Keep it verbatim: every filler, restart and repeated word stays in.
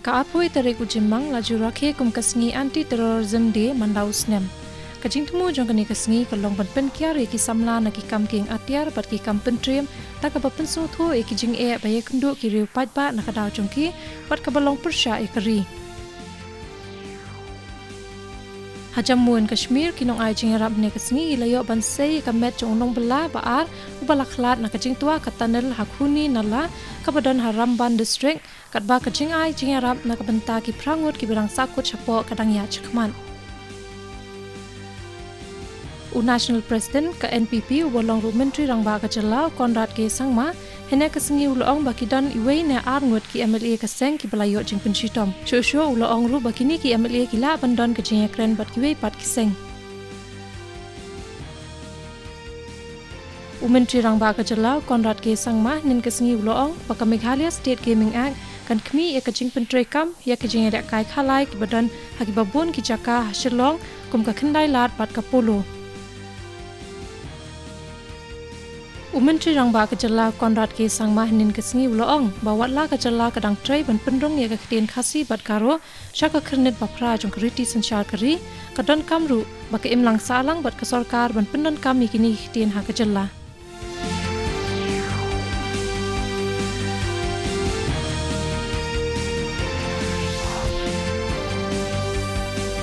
Ka arphew tarik u Jymmang la ju rakhe kum ka sngi Anti Terrorism Day man la u snem. Ka jingthmu jong kane ka sngi ka long ban pynkiar ïa ki samla na ki kam kieng atiar bad ki kam pyntriem, da kaba pynsngewthuh ïa ki jingeh ba ïakynduh ki riew paidbah na ka daw jong ki, bad kaba long pyrshah ïa ka ri. Ha Jammu and Kashmir, ki nongai jingïarap mynne ka sngi ki la ïoh ban sei ïa ka met jong u nongbylla ba ar uba la khlad na ka jingtwa ka tunnel ha Khuni Nala kaba don ha Ramban District, katba ka jingai jingïarap na ka bynta ki phra ngut kiba dang sahkut shapoh ka dang ïaid shakhmat. U National President ka N P P uba long ruh u Myntri Rangbah ka jylla, u Conrad K Sangma, hynne ka sngi u la ong ba ki don iwei ne ar ngut ki M L A ka seng kiba la ïoh jingpynshitom. Shuh shuh u la ong ruh ba kine ki M L A ki lah ban don ka jingïakren bad kiwei pat ki seng. U Myntri Rangbah ka jylla, u Conrad K Sangma, hynnin ka sngi u la ong ba ka Meghalaya State Gaming Act kan khmih ïa ka jingpyntreikam ïa ka jingïalehkai khalai kiba don ha kiba bun ki jaka ha Shillong, kum ka khyndai lad bad ka polo. U Myntri Rangbah ka jylla, Conrad K Sangma, hynnin ka sngi u la ong ba wat la ka jylla ka dang trei ban pynrung ïa ka ktien Khasi bad Garo sha ka khyrnit ba phra jong ka riti synshar ka ri, ka donkam ruh ba ka imlang sahlang bad ka sorkar ban pyndonkam ïa kine ki ktien ha ka jylla.